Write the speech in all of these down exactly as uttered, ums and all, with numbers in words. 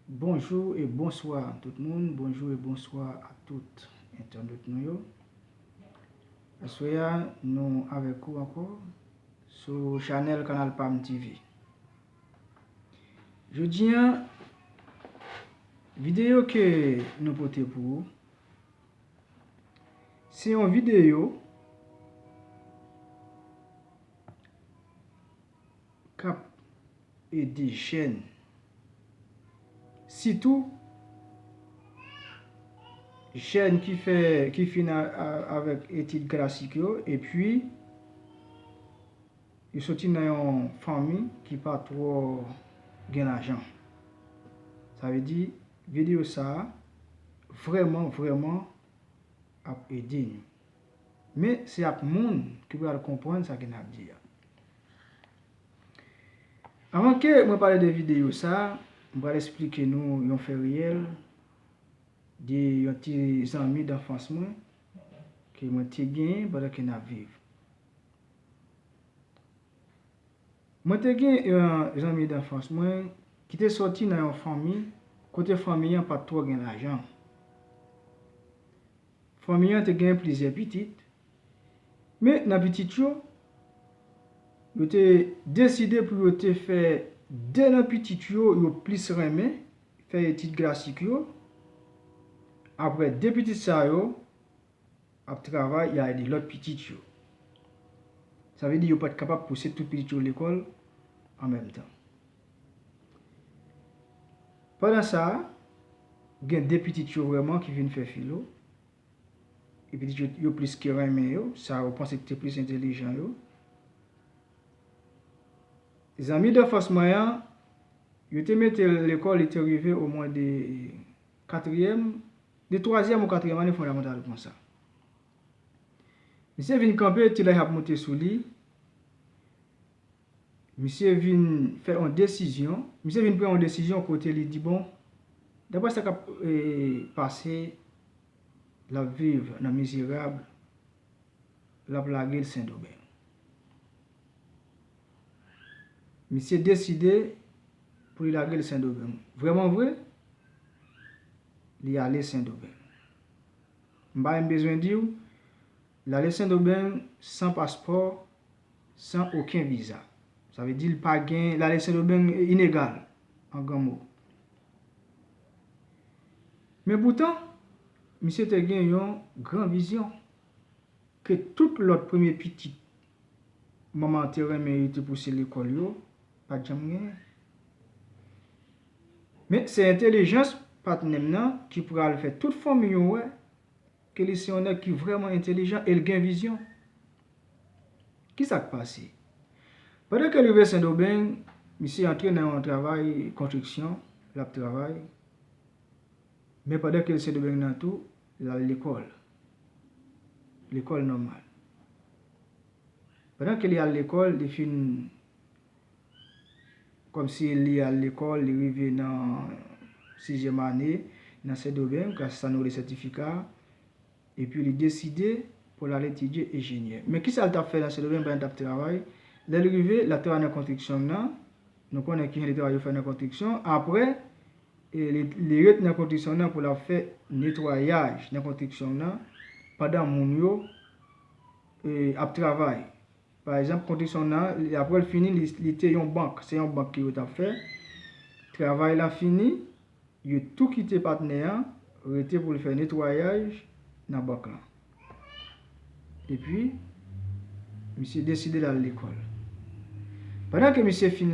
Bonjou e bonswa tout moun, bonjou e bonswa a tout entènot nou yo. Aswè a, nou avèk ou ankò sou chanèl Kanal Pam T V. Jodi a, videyo ke nou pote pou ou, se yon videyo k ap ede jèn, sitou jèn ki fè, ki fin a, a, avèk etid klasik yo, epi yo soti nan yon fanmi ki pa twò gen lajan. Sa vle di, videyo sa a vrèman, vrèman ap ede nou. Men se ak moun ki pral konprann sa ke n ap di a. Avan ke mwen pale de videyo sa a, mwen pral esplike nou yon fè reyèl de yon ti zanmi danfans mwen ke mwen te genyen pandan ke n ap viv. Mwen te gen yon zanmi danfans mwen ki te soti nan yon fanmi kote fanmi an pa t twò gen lajan. Fanmi an te gen plizyè pitit, men nan pitit yo, yo te deside pou yo te fè de nan pitit yo yo plis renmen fè etid klasik yo. Apre de pitit sa yo ap travay, y a ede lòt pitit yo. Sa vle di yo pa t kapab pouse tout pitit yo lekòl an menm tan. Pandan sa a, gen de pitit yo vrèman ki vin fè filo. Epi yo, yo plis ke renmen yo, sa yo panse ki te plis entèlijan yo. Zanmi danfans mwen an, yo te mete l lekòl, li te rive omwen de katriyèm, de twazyèm ou katriyèm ane fondamantal konsa. Misye vin kanpe, ti laj ap monte sou li. Misye vin fè yon desizyon, misye vin pran yon desizyon kote li di, bon, daprè sa k ap, e, pase, l ap viv nan mizerab, l ap lage l Sendomeng. Misye deside pou li lage l Sendomeng. Vrèman vre, li ale Sendomeng. M pa menm bezwen di w, l ale Sendomeng san paspò, san okenn viza. Sa vle di l pa gen, l ale Sendomeng ilegal, an gran mo. Men poutan, misye te gen yon gran vizyon ke tout lòt premye pitit manman an te renmen yo te pouse lekòl yo, pa t janm genyen. Men se entèlijans patnè m nan ki pral fè tout fanmi yo wè ke li se yon nèg ki vrèman entèlijan e l gen vizyon. Kisa k pase? Pandan ke l rive Sendomeng, misye antre nan yon travay konstriksyon, l ap travay. Men pandan ke l Sendomeng nan tou, l al lekòl. Lekòl nòmal. Pandan ke li al lekòl, li fin, kòmsi li al lekòl, li rive nan sizyèm ane nan Sendomeng, gras a sa nou rele sètifika, epi li deside pou l al etidye enjenyè. Men kisa l t ap fè nan Sendomeng pandan l t ap travay? Lè l rive, l ap travay nan konstriksyon nan. Nou konnen kijan de travay yo fè nan konstriksyon. Apre, e, li, li ret nan konstriksyon nan pou l ap fè netwayaj nan konstriksyon nan pandan moun yo, e, ap travay. Pa egzanp, konstriksyon nan, li, apre l fini, li, li te yon bank. Se yon bank ke yo t ap fè. Travay la fini, yo tou kite patnè an, rete pou l fè netwayaj nan bank lan. Epi, misye deside l al lekòl. Pandan ke misye fin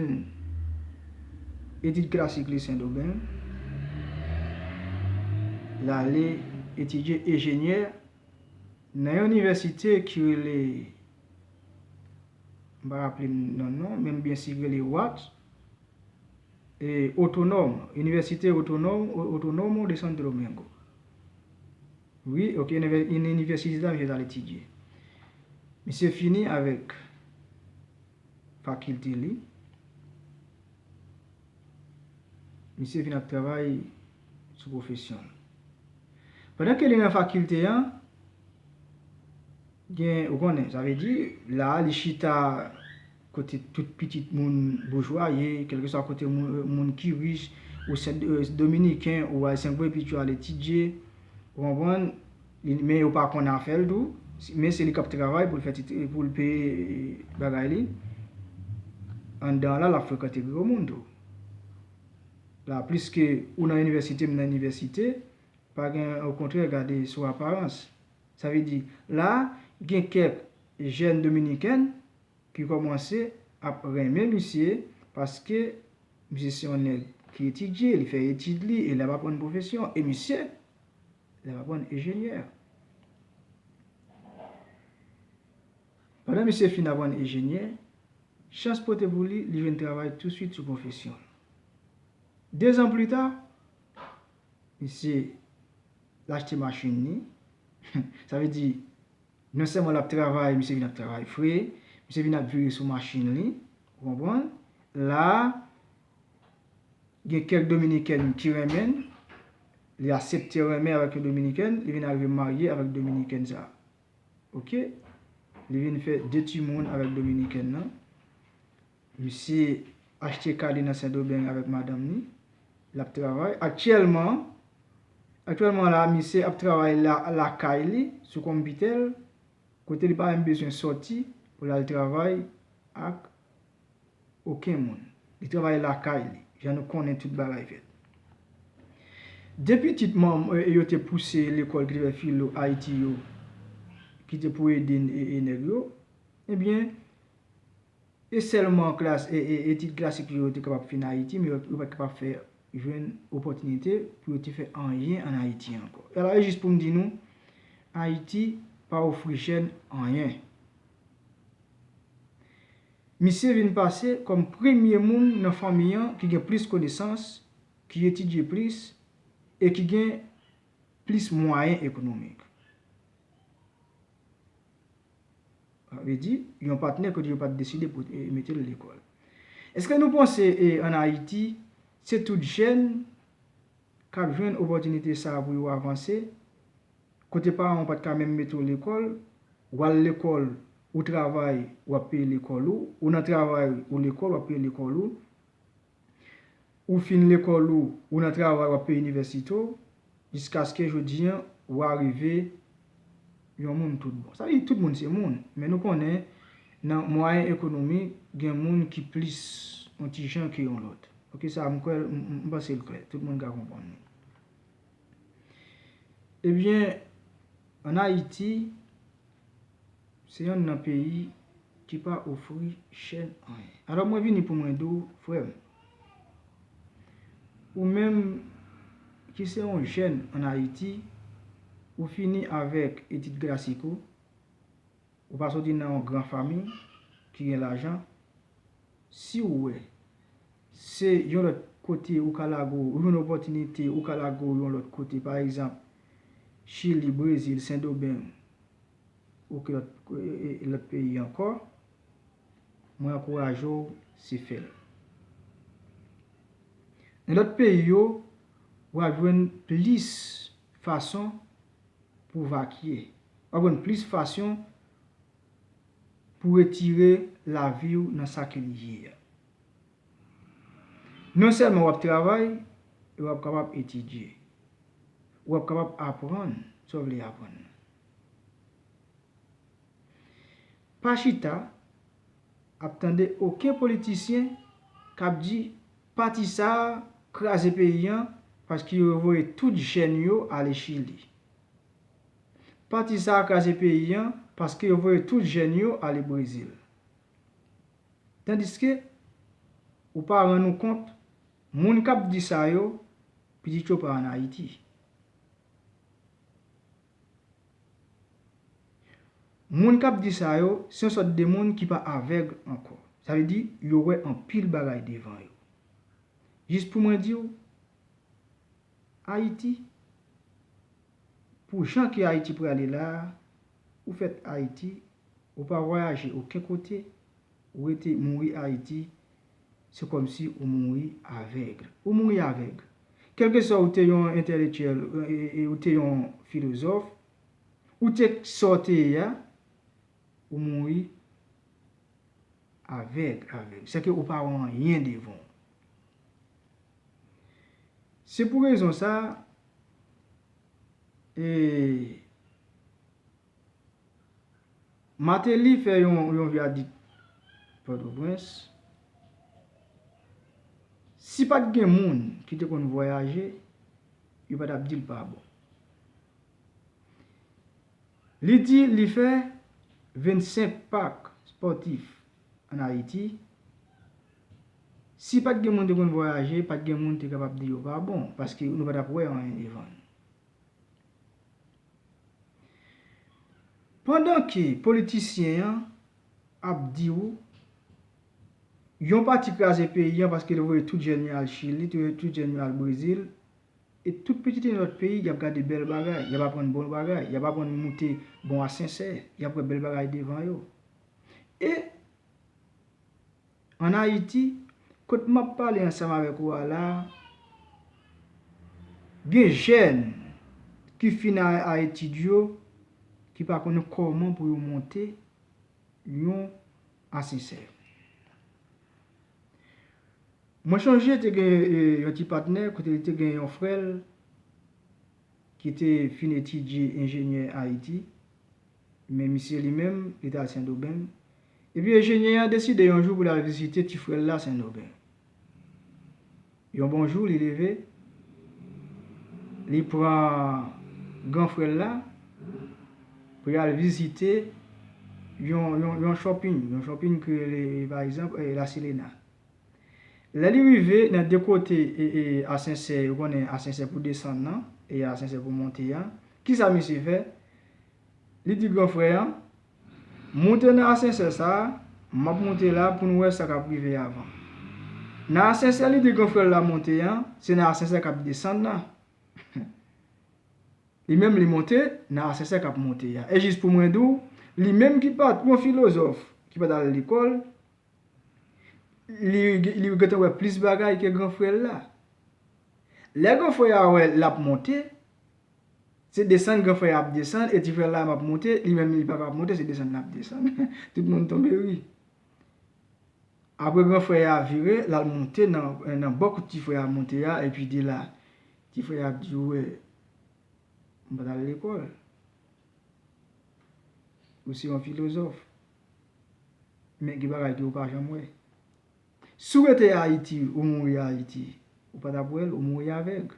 etid klasik li Sendomeng, l ale etidye enjenyè nan yon inivèsite ki rele, m pa raple m non non, men m byen si ki rele Watts, e, Otonòm, Inivèsite Otonòm, O-, Otonomo de Santo Domingo. Wi, ok, inivè-, ini-, inivèsite sa misye t al etidye. Misye fini avèk fakilte li. Misye vin ap travay sou pwofesyon l. Pandan ke li nan fakilte an, gen, ou konnen, sa vle di, la a, li chita kote tout pitit moun boujwa ye, kèlkeswa kote moun, moun ki rich, ou se, eh, dominiken, ou ayisyen, gwo epi ou al etidye, ou konprann, li, men yo pa konn afè l tou, men se li k ap travay pou l fè ti, pou l peye, eh, bagay li. Anndan la, l ap frekante gwo moun tou. La, pliske ou nan inivèsite, m nan inivèsite, pa gen, okontrè, gade sou aparans. Sa vle di, la, gen kèk jèn dominikèn ki kòmanse ap renmen misye, paske misye se yon nèg ki etidye, li fè etid li, e l ap aprann pwofesyon, e misye, l ap aprann enjenyè. Pandan misye fin aprann enjenyè, chans pote pou li, li jwenn travay touswit sou pwofesyon l. De zan pli ta, misye, l achte machin li. Sa vle di, non sèlman l ap travay, misye vin ap travay vre, misye vin ap vire sou machin li, ou konprann? La, gen kèk dominikèn ki renmen l, li aksepte renmen avèk yon dominikèn, li vin arive marye avèk dominikèn sa. Oke? Li vin fè de timoun avèk dominikèn nan. Misye achte kay li nan Sendomeng avèk madanm li. L ap travay. Aktyèlman, aktyèlman la, misye ap travay la, lakay li, sou konpitè l, kote li pa menm bezwen sòti pou l al travay ak okenn moun. Li travay lakay li, jan nou konnen tout bagay fèt. De pitit manm, e, yo te pouse lekòl ki te fè filo Ayiti yo, ki te pou ede n-, e, e nèg yo, ebyen, e sèlman klas, e, e, etid klasik yo te kapab fin Ayiti, men yo, yo pa t kapab fè, jwenn opòtinite pou yo te fè anyen ann Ayiti ankò. Alò, e jis pou m di nou, Ayiti pa ofri jèn anyen. Misye vin pase kòm premye moun nan fanmi an ki gen plis konesans, ki etidye plis, e ki gen plis mwayen ekonomik. Sa vle di, yon patnè kote yo pa t deside pou, e, mete l lekòl. Èske nou panse, e, ann Ayiti, se tout jèn k ap jwenn opòtinite sa a pou yo avanse, kote paran w pa t ka menm mete w lekòl, w al lekòl, ou travay, w ap peye lekòl ou, ou nan travay, ou lekòl, w ap peye lekòl ou, ou fin lekòl ou, ou nan travay, w ap peye inivèsite w, jiskaske jodi an, w a rive yon moun tout bon. Sa vle di tout moun se moun, men nou konnen nan mwayen ekonomik, gen moun ki plis yon ti jan ke yon lòt. Oke, sa a m kwè, m, m, m panse l klè, tout moun ka konprann li. Ebyen, ann Ayiti, se yonn nan peyi ki pa ofri jèn anyen. Alò, mwen vini pou mwen di w, frè m, ou menm ki se yon jèn ann Ayiti, ou fini avèk etid klasik ou, ou pa soti nan yon gran fanmi ki gen lajan, si w wè se yon lòt kote ou ka lage w, ou jwenn opòtinite, ou ka lage w yon lòt kote, pa egzanp, Chili, Brezil, Sendomeng, ou ke lòt, e, e, lòt peyi ankò, mwen ankouraje w, se fè l. Nan lòt peyi yo, w a jwenn plis fason pou vakye. W ap jwenn plis fason pou retire lavi w nan sa ke l ye a. Non sèlman w ap travay, e w ap kapab etidye. W ap kapab aprann sa w vle aprann nan. Pa chita ap tande okenn politisyen k ap di pati sa a kraze peyi an paske yo voye tout jèn yo ale Chili. Pati sa a kraze peyi an paske yo voye tout jèn yo ale Brezil. Tandiske ou pa rann ou kont, moun k ap di sa yo, pitit yo pa ann Ayiti. Moun k ap di sa yo, se yon sòt de moun ki pa avèg ankò. Sa vle di, yo wè anpil bagay devan yo. Jis pou mwen di w, Ayiti, pou jan ke Ayiti prale la a, ou fèt Ayiti, ou pa vwayaje okenn kote, ou rete mouri Ayiti, se kòmsi ou mouri avèg. Ou mouri avèg. Kèlkeswa ou te yon entèlektyèl, e, e, e, ou te yon filozòf, ou te sa w te ye a, ou mouri avèg, avèg. Sèke ou pa wè anyen devan w. Se pou rezon sa, e, Martelly fè yon, yon vyadik Pòtoprens. Si pa t gen moun ki te konn vwayaje, yo pa t ap di l pa bon. Li di li fè vennsenk pak spòtif ann Ayiti. Si pa t gen moun te konn vwayaje, pa t gen moun te kapab di yo pa bon, paske nou pa t ap wè anyen devan n. Pandan ke politisyen an ap di w yon pati kraze peyi an paske l voye tout jèn yo al Chili, tout, tout jèn yo al Brezil, e tout pitit lòt peyi, y ap gade bèl bagay, y ap aprann bon bagay, y ap aprann moute bon asensè, y ap wè bèl bagay devan yo. E ann Ayiti, kot m ap pale ansanm avèk ou a la, gen jèn ki fin a, a etid yo, ki pa konnen kòman pou yo monte yon asensè. Mwen chonje te gen, e, yon ti patnè kote li te gen yon frè l ki te fin etidye enjenyè Ayiti, men misye li menm, li t al Sendomeng. Epi enjenyè an deside yon jou pou l al vizite ti frè l la Sendomeng. Yon bon jou, li leve, li pran gran frè l la pou y al vizite yon, yon, yon shopping, yon shopping ki rele, pa egzanp, e, La Selena. Lè li rive nan de kote, e, e, asensè, ou konnen asensè pou desann nan, e asensè pou monte a, kisa misye fè? Li di gran frè an, "Moute nan asensè sa a, m ap moute la pou n wè sa k ap rive avan." Nan asensè li di gran frè l la monte an, se nan asensè k ap desann nan. Li menm li monte nan asensè k ap monte a. E jis pou mwen di w, li menm ki pa t yon filozòf, ki pa t al lekòl, li, li gentan wè plis bagay ke gran frè l la. Lè gran frè a wè l ap monte, se desann gran frè a ap desann, e ti frè l la ap monte, li menm li pa ka ap monte, se desann l ap desann. Tout moun tonbe ri. Apre gran frè a vire, l al monte nan, nan bò kote ti frè a monte a, epi de la, ti frè a ap di, "Ou wè, m pa t al lekòl. Ou se yon filozòf. Men gen bagay ke ou pa janm wè." Si w rete Ayiti, ou mouri Ayiti, ou pa t ap wè l, ou mouri avèg.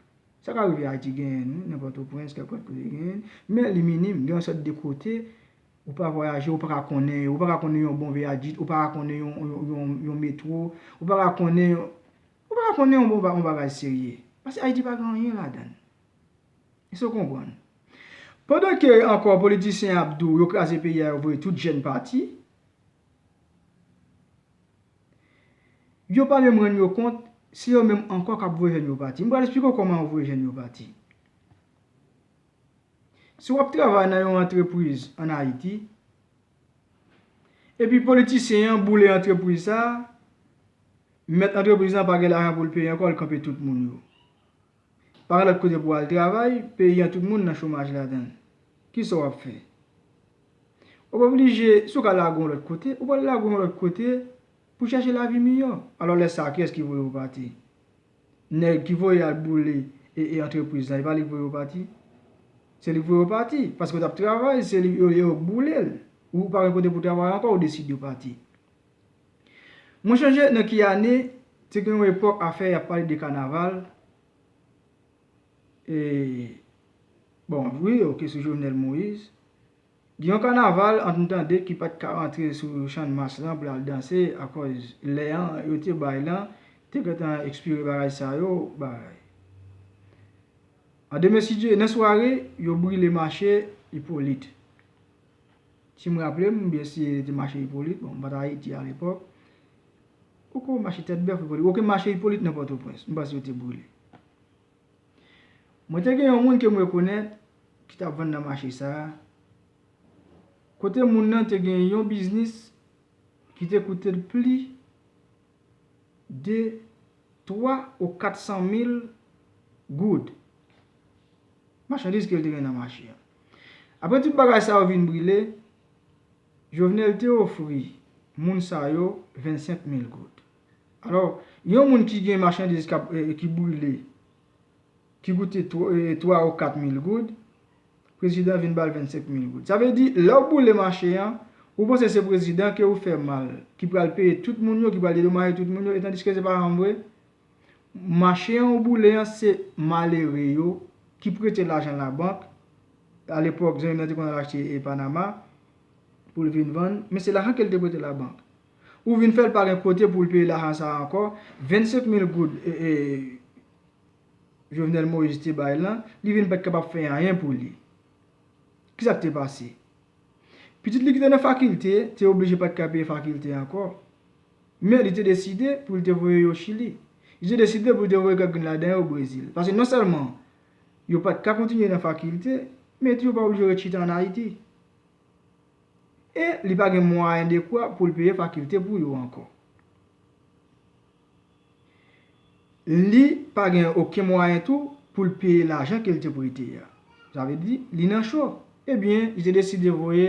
Sa ka rive Ayiti genyen l, wi, nan Pòtoprens, kèk lòt kote genyen l, men li minim, gen yon sòt de kote, ou pa vwayaje, ou pa ka konnen yo, ou pa ka konnen yon bon viyadit, ou pa ka konnen yon, yon, yon, yon metwo, ou pa ka konnen yon, ou pa ka konnen yon bon ba-, yon bagay serye. Paske Ayiti pa gen anyen ladan l. Èske w konprann? Pandan ke ankò politisyen ap di w yo kraze peyi a, yo voye tout jèn pati, yo pa menm rann yo kont, se yo menm ankò k ap voye jèn yo pati. M pral esplike w kòman yo voye jèn yo pati. Si w ap travay nan yon antrepriz ann Ayiti, epi politisyen an boule antrepriz sa a, mèt antrepriz lan pa gen lajan pou l peye ankò, l kanpe tout moun yo. Pa gen lòt kote pou w al travay, peyi an tout moun nan chomaj ladan l. Kisa w ap fè? W ap oblije, si w ka lage w yon lòt kote, ou pral lage w yon lòt kote pou chèche lavi miyò. Alò lè sa a, kiyès ki voye w pati? Nèg ki voye al boule e, e antrepriz lan, e pa li k voye w pati? Se li k voye w pati, paske w t ap travay, se li, yo, yo boule l. Ou pa gen kote pou w travay ankò, ou deside w pati. Mwen chonje nan ki ane, te gen yon epòk afè y ap pale de kanaval. E, bon, wi, oke, sou Jovenel Moïse. Gen yon kanaval, an nou tande, ki pa t ka rantre sou Channmas lan pou l al danse, akòz lè an, yo te bay lan, te gentan ekspire bagay sa yo, bagay. An de mil sis, nan sware, yo brile mache Ipolit. Si m raple m, oubyen si se te mache Ipolit, bon, m pa t Ayiti alepòk. Oke, mache Tèt Bèf, Ipolit. Oke, mache Ipolit nan Pòtoprens, m panse yo te brile. Mwen te gen yon moun ke m rekonèt ki t ap vann nan mache sa a. Kote moun nan te gen yon biznis ki te koute l pli de twa ou kat san mil goud. Machandiz ke l te gen nan mache a. Apre tout bagay sa yo vin brile, Jovenel te ofri moun sa yo vennsenk mil goud. Alò, yon moun ki gen machandiz k ap, eh, ki brile, ki koute twa ou kat mil goud, prezidan vin ba l vennsenk mil goud. Sa vle di, lè w boule mache an, ou panse se prezidan ke ou fè mal, ki pral peye tout moun yo, ki pral dedomaje tout moun yo, etandiske se pa janm vre. Mache an ou boule an, se malere yo ki prete lajan labank. Alepòk, zanmi m nan te konn al achte e Panama pou l vin vann, men se lajan ke l te prete labank. Ou vin fè l pa gen kote pou l peye lajan sa a ankò. Vennsenk mil goud e, e, Jovenel Moïse te bay lan, li vin pa t kapab fè anyen pou li. Kisa k te pase? Pitit li ki te nan fakilte te oblije pa t ka peye fakilte ankò. Men li te deside pou l te voye yo Chili. Li te deside pou l te voye kèk grenn ladan yo Brezil. Paske non sèlman yo pa t ka kontinye nan fakilte, men tou yo pa oblije ret chita ann Ayiti. E li pa gen mwayen dekwa pou l peye fakilte pou yo ankò. Li pa gen okenn mwayen tou pou l peye lajan ke l te prete a. Sa vle di, li nan cho. Ebyen, li te deside voye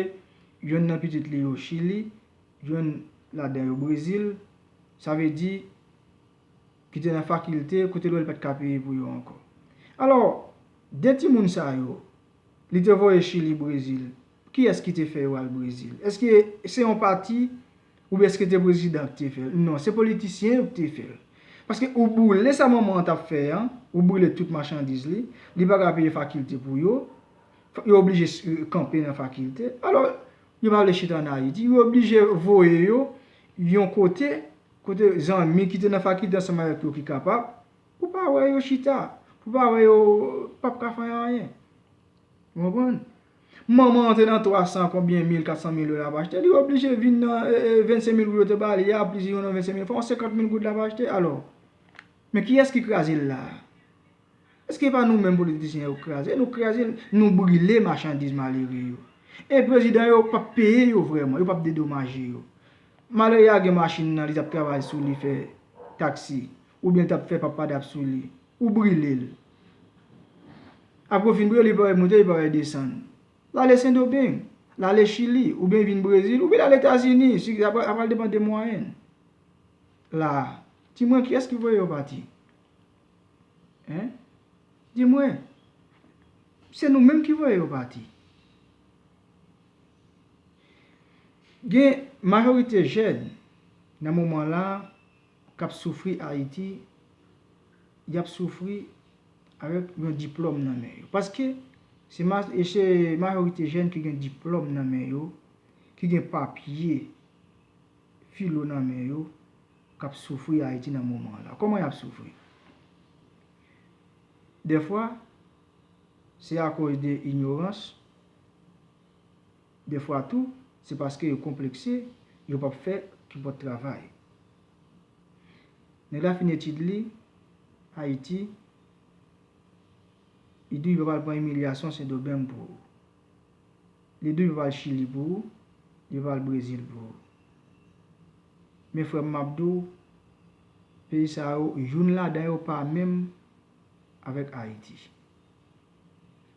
yonn nan pitit li yo Chili, yonn ladan yo Brezil. Sa vle di, ki te nan fakilte, kote l wè l pa t ka peye pou yo ankò. Alò, de timoun sa yo, li te voye Chili, Brezil. Kiyès ki te fè yo al Brezil? Èske se yon pati oubyen èske te prezidan ki te fè l? Non, se politisyen yo ki te fè l. Paske ou boule sa manman an t ap fè an, ou boule tout machandiz li, li pa ka peye fakilte pou yo, yo oblije kanpe nan fakilte. Alò, yo pa vle chita ann Ayiti, yo oblije voye yo yon kote, kote zanmi ki te nan fakilte ansanm avèk yo ki kapab, pou pa wè yo chita, pou pa wè yo p ap ka fè anyen. Ou konprann? Manman an te nan twa san konbyen mil, kat san mil dola pou achte, li oblije vin nan vennsenk mil goud yo te ba li a, plis yon nan vennsenk mil, fè yon senkant mil goud la pou achte. Alò, men kiyès ki kraze l la a? Èske pa nou menm politisyen yo kraze? Nou kraze, nou brile machandiz malere yo. E prezidan yo p ap peye yo vrèman, yo p ap dedomaje yo. Malere a gen machin nan, li t ap travay sou li fè taksi, oubyen li t ap fè pappadap sou li, ou brile l. Apre w fin brile l, li pa wè moute, li pa wè desann. L ale Sendomeng, l ale Chili, oubyen vin Brezil, oubyen l ale Etazini, si, apre, apre l depann de mwayen l. La a, di mwen kiyès ki voye yo pati? Hein? Di mwen, se nou menm ki voye yo pati. Gen majorite jèn nan moman la k ap soufri Ayiti, y ap soufri avèk yon diplòm nan men yo. Paske se ma-, e se majorite jèn ki gen diplòm nan men yo, ki gen papye filo nan men yo, k ap soufri Ayiti nan moman la. Kòman y ap soufri? Dèfwa, se akoz de inyorans, dèfwa tou, se paske yo konplekse, yo p ap fè kenpòt travay. Nèg la fin etid li, Ayiti, li di w li pa pral pran imilyasyon Sendomeng pou ou. Li di w li pa pral Chili pou ou, li pa pral Brezil pou ou. Men frè m, m ap di w, peyi sa yo, youn ladan yo pa menm avèk Ayiti.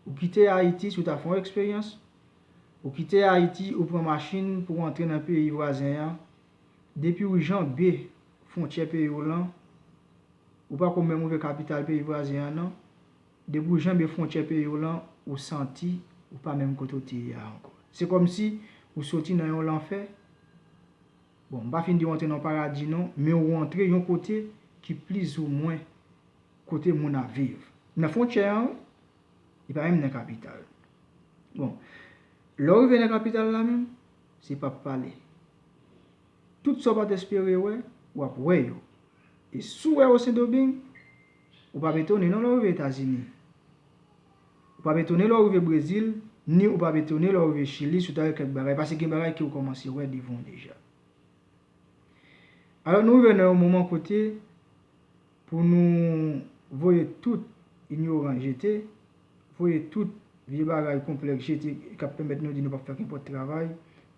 Ou kite Ayiti, si w ta fè yon eksperyans, ou kite Ayiti, ou pran machin pou w antre nan peyi vwazen an, depi w janbe fwontyè peyi w lan, ou pako menm rive kapital peyi vwazen an non, depi w janbe fwontyè peyi w lan, ou santi ou pa menm kote w te ye a ankò. Se kòmsi ou soti nan yon lanfè. Bon, m pa fin di w antre nan yon paradi non, men ou antre yon kote ki plizoumwen kote moun ap viv. Nan fwontyè an, wi. Li pa menm nan kapital. Bon, lè w rive nan kapital la menm, se p ap pale. Tout sa w pa t espere wè, w ap wè yo. E si w wè yo Sendomeng, ou p ap etone non lè w rive Etazini. Ou p ap etone lè w rive Brezil, ni ou p ap etone lè w rive Chili, si w ta wè kèk bagay, paske gen bagay ke w kòmanse wè devan w deja. Alò, nou rive nan yon moman kote pou nou voye tout inyorans jete, voye tout vye bagay konplèks jete k ap pèmèt nou di nou p ap fè kenpòt travay,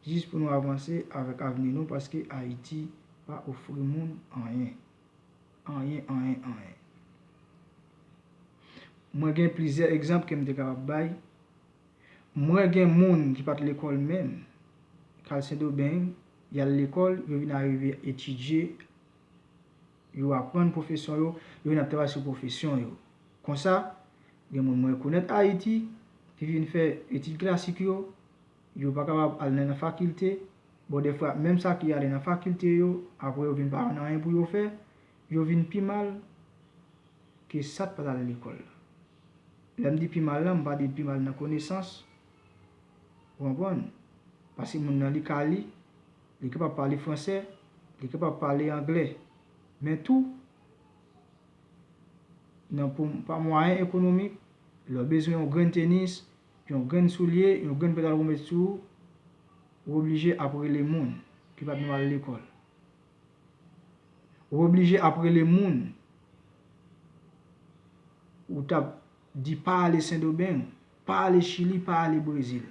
jis pou nou avanse avèk avni nou, paske Ayiti pa ofri moun anyen. Anyen, anyen, anyen. Mwen gen plizyè egzanp ke m te kapab bay. Mwen gen moun ki pa t lekòl menm, k al Sendomeng, y al lekòl, yo vin arive etidye, yo aprann pwofesyon yo, yo vin ap travay sou pwofesyon yo. Konsa, Gen moun mwen konèt Ayiti ki vin fè etid klasik yo, yo pa kapab al nan, nan fakilte. Bon, dèfwa, menm sa ki ale nan fakilte yo, apre yo vin pa jwenn anyen pou yo fè, yo vin pi mal ke sa k pa t al lekòl la. Lè m di pi mal la, m pa di pi mal nan konesans, ou konprann? Paske moun nan li ka li, li kapab pale fransè, li kapab pale anglè. Men tou, nan pou, pa mwayen ekonomik, lè w bezwen yon grenn tenis, yon grenn soulye, yon grenn pantalon pou w met sou ou, ou oblije ap rele moun ki pa t menm al lekòl. Ou oblije ap rele moun ou t ap di pa ale Sendomeng, pa ale Chili, pa ale Brezil.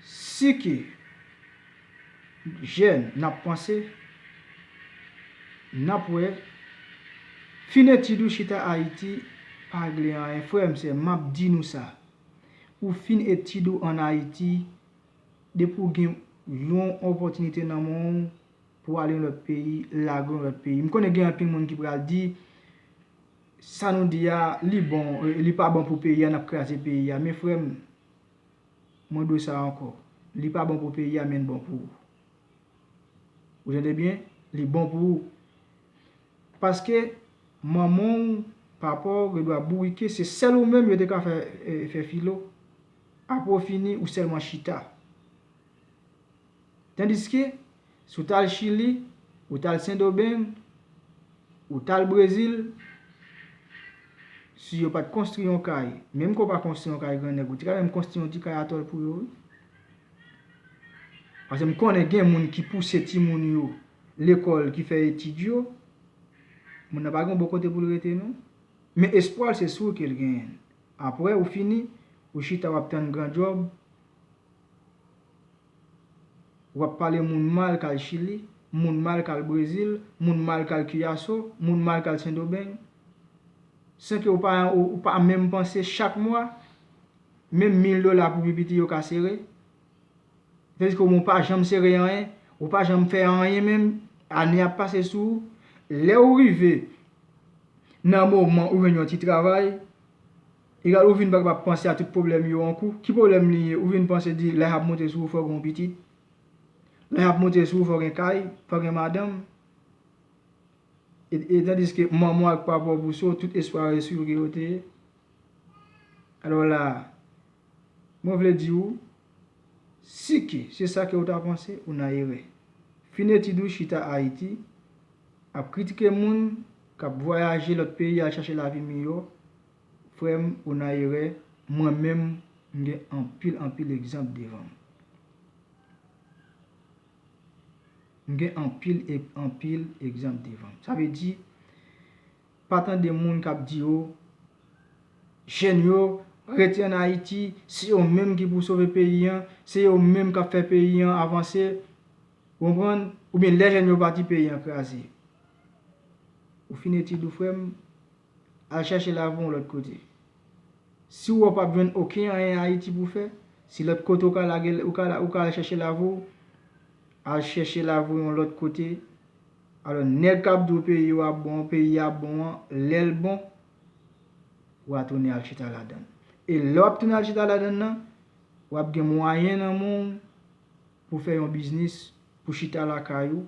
Si ke jèn n ap panse, n ap wè, fin etid ou chita Ayiti, pa regle anyen. Frè m, sè m, m ap di nou sa. Ou fin etid ou ann Ayiti, depi w gen yon opòtinite nan men w pou w ale yon lòt peyi, lage w yon lòt peyi. M konnen gen anpil moun ki pral di, sa nou di a, li bon, li pa bon pou peyi a, n ap kraze peyi a. Men frè m, mwen di w sa ankò. Li pa bon pou peyi a, men l bon pou ou. Ou tande byen? Li bon pou ou. Paske manman w, papa w, gen dwa bourike, se sèl ou menm yo te ka fè, eh, fè filo. Apre w fini, ou sèlman chita. Tandiske, si w t al Chili, ou t al Sendomeng, ou t al Brezil, si yo pa t konstwi yon kay, menm ke w pa konstwi yon kay grannèg, ou te ka menm konstwi yon ti kay atòl pou yo, wi. Paske m konnen gen moun ki pouse timoun yo lekòl, ki fè etid yo, moun nan pa gen yon bon kote pou l rete, non. Men espwa l se sou ke l genyen l. Apre, ou fini, ou chita, w ap tann gran djòb, w ap pale moun mal k al Chili, moun mal k al Brezil, moun mal k al Kiyaso, moun mal k al Sendomeng, san ke w pa, ou, ou pa menm panse chak mwa, menm mil dola pou pi piti yo ka sere. Tandiske ou menm ou pa janm sere anyen, ou pa janm fè anyen menm, ane ap pase sou ou. Lè ou rive nan moman ou jwenn yon ti travay, egal ou vin pa kapab panse a tout pwoblèm yo yon kou. Ki pwoblèm li ye? Ou vin panse di laj ap monte sou ou, fò w gen yon pitit. Laj ap monte sou ou, fò w gen kay, fò w gen madanm. E, e tandiske manman w ak papa w pouse w, tout espwa yo se sou yo ke yo te ye. Alò la, mwen vle di w, si ke se sa ke w ta panse, ou nan erè. Fin etid ou chita Ayiti, ap kritike moun k ap vwayaje lòt peyi al chache lavi miyò, frè m, ou nan erè. Mwen menm, m gen anpil, anpil egzanp devan m. M gen anpil e anpil egzanp devan m. Sa vle di, pa tande moun k ap di yo, jèn yo, rete ann Ayiti, se yo menm ki pou sove peyi an, se yo menm k ap fè peyi an avanse, ou konprann? Oubyen lè jèn yo pati, peyi an kraze. Ou fin etid ou, frè m, al chèche lavi w yon lòt kote. Si w wè w p ap jwenn okenn anyen Ayiti pou fè, si lòt kote ou ka lage, ou ka, ou ka al chèche lavi w, al chèche lavi w yon lòt kote. Alò, nèg k ap di w peyi w ap bon, peyi a bon an, lè l bon, w a tounen al chita ladan l. E lè w ap tounen al chita ladan l nan, w ap gen mwayen nan men w pou fè yon biznis, pou chita lakay ou,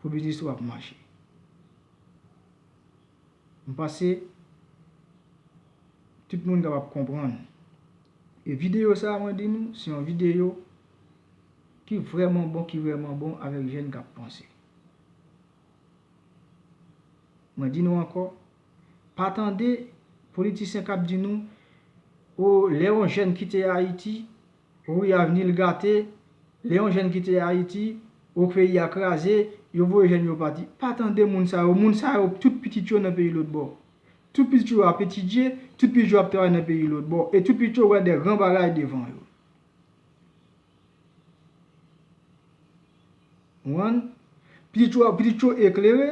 pou biznis ou ap mache. M panse tout moun kapab konprann. E videyo sa a, mwen di nou, se yon videyo ki vrèman bon, ki vrèman bon avèk jèn k ap panse. Mwen di nou ankò, pa tande politisyen k ap di nou, o, lè yon jèn kite Ayiti, wi, avni l gate, lè yon jèn kite Ayiti, o, peyi a kraze, yo voye jèn yo pati. Pa tande moun sa yo. Moun sa yo, tout pitit yo nan peyi lòtbò. Tout pitit yo ap etidye, tout pitit yo ap travay nan peyi lòtbò. E tout pitit yo wè de gran bagay devan yo. Ou konprann? Pitit yo, pitit yo eklere,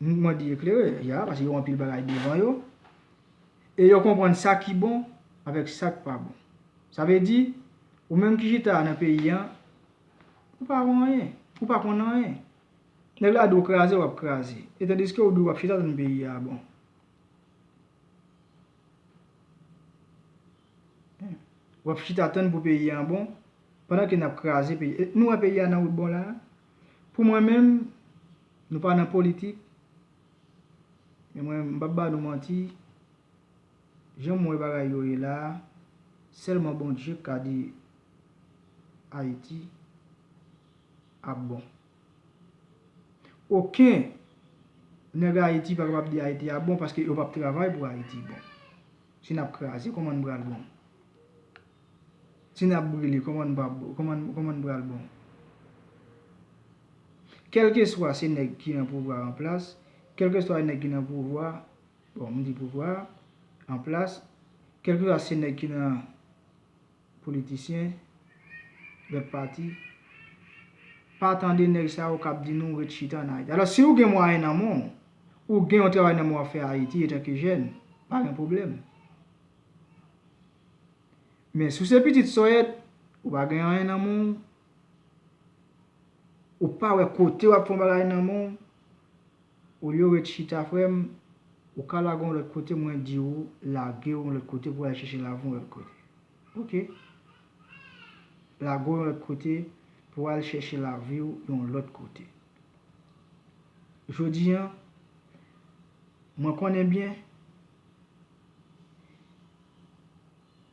mwen di eklere, ya, paske yo anpil bagay devan yo. E yo konprann sa ki bon avèk sa k pa bon. Sa vle di, ou menm ki chita nan peyi an, ou pa wè anyen, ou pa konn anyen. Nèg la di w kraze, w ap kraze. E tandiske ou di w ap chita tann peyi a bon. W ap chita tann pou peyi a bon, pandan ke n ap kraze peyi. E nou wè peyi a nan wout bon la? Pou mwen menm, nou pa nan politik, men mwen, m p ap ba nou manti, jan m wè bagay yo ye la a, sèlman Bondye k ka di Ayiti ap bon. Okenn nèg Ayiti pa kapab di Ayiti ap bon, paske yo p ap travay pou Ayiti bon. Si n ap kraze, kòman n pral bon? Si n ap brile, kòman n pral, kòman, kòman n pral bon? Kèlkeswa se nèg ki nan pouvwa an plas, kèlkeswa nèg ki nan pouvwa, bon, m di pouvwa an plas, kèlkeswa se nèg ki nan politisyen, lòt pati, pa tande nèg sa yo k ap di nou ret chita an Ayiti. Alò, si ou gen mwayen nan men w, ou gen yon travay nan men w ap fè Ayiti etanke jèn, pa gen pwoblèm. Men si w se pitit sòyèt, ou pa gen anyen nan men w, ou pa wè kote w ap fè yon bagay nan men w, olye w ret chita, frè m, ou ka lage w yon lòt kote, mwen di w, lage w yon lòt kote pou w al chèche lavi w yon lòt kote. Oke. Lage w yon lòt kote pou w al chèche lavi w yon lòt kote. Jodi a, mwen konnen byen,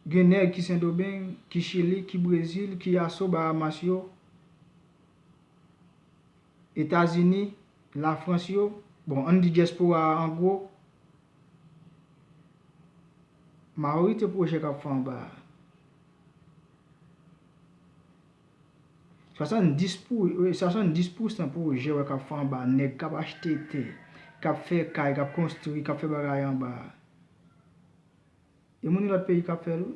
gen nèg ki Sendomeng, ki Chili, ki Brezil, ki Aso, Bahamas yo, Etazini, Lafrans yo, bon, ann di dyaspora a an gwo, majorite pwojè k ap fè anba a, swasanndis pou, swasanndis pousan pwojè w wè k ap fè anba a, nèg k ap achte tè, k ap fè kay, k ap konstwi, k ap fè bagay anba a, e moun nan lòt peyi k ap fè l wi.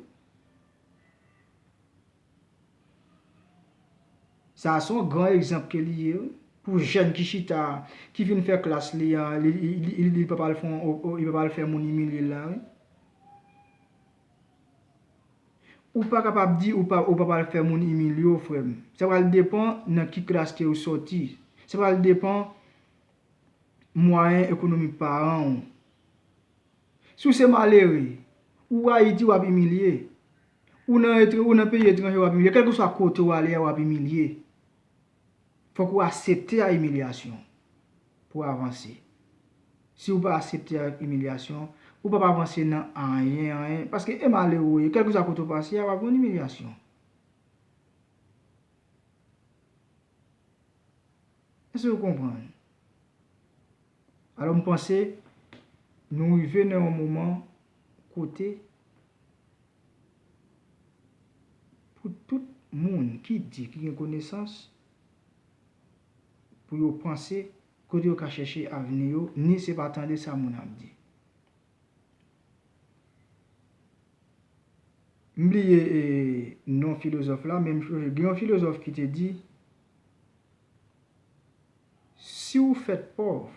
Sa a se yon gran egzanp ke li ye wi. Pou jèn ki chita, ki fin fè klas li an, li, li, li, li, li p ap al fè yon, o, o, li p ap al fè moun imilye l la wi. Ou pa kapab di ou pa, ou p ap al fè moun imilye w, frè m. Sa pral depann nan ki klas ke ou sòti. Sa pral depann mwayen ekonomik paran w. Si w se malere, ou Ayiti w ap imilye. Ou nan etre-, ou nan peyi etranje w ap imilye. Kèlkeswa kote w ale a w ap imilye. Fòk ou aksepte a imilyasyon pou w avanse. Si w pa aksepte a imilyasyon, ou p ap avanse nan anyen, anyen. Paske e malere w ye, kèlkeswa kote w pase a, w ap jwenn imilyasyon. Èske w konprann? Alò, m panse nou rive nan yon moman kote pou tout moun ki di, ki gen konesans, pou yo panse kote yo ka chèche avni yo, ni se pa tande sa moun ap di. M bliye, e, non filozòf la, men m sonje gen yon filozòf ki te di, si w fèt pòv,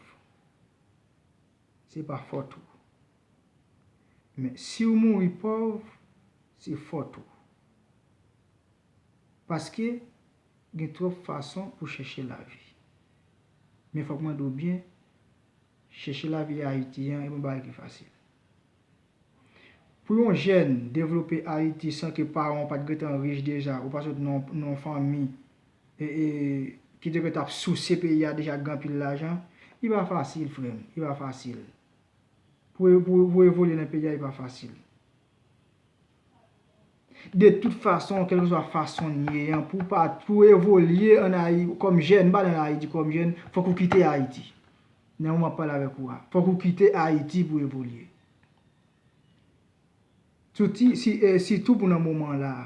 se pa fòt ou. Men si w mouri pòv, se fòt ou. Paske gen twòp fason pou chèche lavi. Men fòk mwen di w byen, chèche lavi Ayiti an, e pa yon bagay ki fasil. Pou yon jèn devlope Ayiti san ke paran w pa t gentan rich deja, ou pa sot nan, nan yon fanmi, e, e, ki te gentan ap souse peyi a deja ak gen anpil lajan, li pa fasil, frè m, li pa fasil. Pou, pou, pou evolye nan peyi a, li pa fasil. De tout fason, kèlkeswa fason l ye an, pou pa, pou evolye ann Ayi-, kòm jèn, m pale ann Ayiti kòm jèn, fòk ou kite Ayiti. Nan moman m ap pale avèk ou a, fòk ou kite Ayiti pou evolye. Soti, si, e, sitou pou nan moman la a.